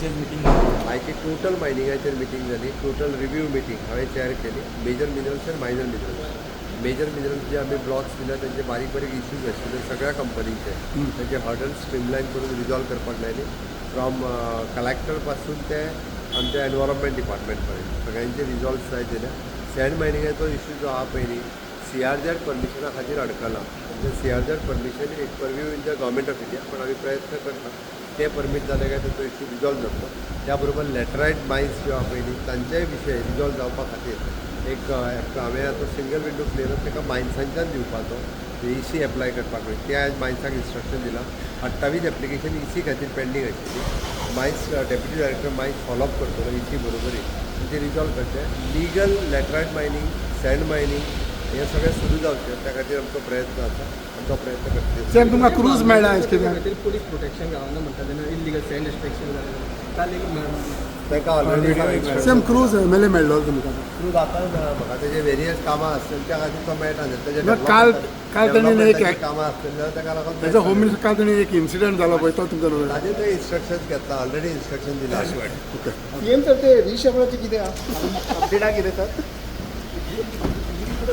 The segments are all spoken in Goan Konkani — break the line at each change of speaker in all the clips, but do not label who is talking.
कितें मिटींग जाली?
आयची टोटल मायनिंगाचेर मिटींग जाली. टोटल रिव्यू मिटींग हांवें चेअर केली. Major minerals and minor minerals. Major minerals जे आमी ब्लॉक्स दिल्या, तेंचे बारीक बारीक इश्यूज आशिल्ले सगळ्या कंपनींचे, तेंचे हर्डल स्ट्रीमलायन करून रिजॉल्व करपाक लायली. फ्रॉम कलेक्टर पासून ते आमच्या एनवायरमेंट डिपार्टमेंट पर्यंत सगळ्यांचे रिजॉल्व जाय दिल्या. सँड मायनिंगाचो इश्यू जो आहा पळय न्ही, सीआरझेड परमिशना खातीर अडकला. म्हणजे सीआरझेड परमिशन एक purview in the Government of India, पण आमी प्रयत्न करता, ते परमीट जाले काय ताचो इश्यू रिजॉल्व जातलो. त्या बरोबर लॅटरायट मायन्स ज्यो आहा पळय न्ही, तांचेय विशय रिजॉल्व जावपा खातीर एक हांवें आतां सिंगल विंडो क्लियरन्स ताका मायन्सांच्यान दिवपाचो, ईसी एप्लाय करपाक पळय, ते आयज मायन्साक इन्स्ट्रक्शन दिलां. 28 एप्लिकेशन ईसी खातीर पेंडींग आशिल्ली. Mines deputy director mines follow-up करतलो ईसी बरोबरीन, ते रिजॉल्व करचे. Legal laterite mining, sand mining हे सगळें सुरू जावचें, त्या खातीर आमचो प्रयत्न आसा. आमचो प्रयत्न करतले.
सेम, तुमकां क्रूज मेळ्ळा आयज कितें?
खातीर पोलीस प्रोटेक्शन गावना म्हणटा तेन्ना इलिगल सँड एक्स्ट्रॅक्शन जालें काल एक
ताका already
same, cruise MLA मेळ्ळो तुमकां?
क्रूज आतां मेळ्ळा म्हाका. तेजे वेरियस कामां आसतली, त्या खातीर तो मेळटा. तेजे
ना, काल तेणी
कामां आसतली जाल्यार ताका लागून.
त्याचा होम मिनिस्टर, काल तेणी एक इन्सिडंट झाला पळय, तो तुमच्या नजरेत?
ताजे ते इन्स्ट्रक्शन घेतला, ऑलरेडी इन्स्ट्रक्शन दिला.
ओके.
सीएम सर, ते रिशफलाचे कितें अपडेट कितें sir?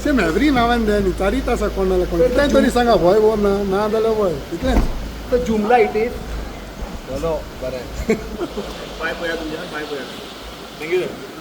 Same, every now and then विचारीत आसा कोण ना कोण. कितेंय तरी सांगा, व्हय वो ना, ना जाल्यार व्हय, इतलेंच.
तो जुमला it is.
चलो, बरें.
पांय पया तुमच्या, पांय पया. Thank you sir.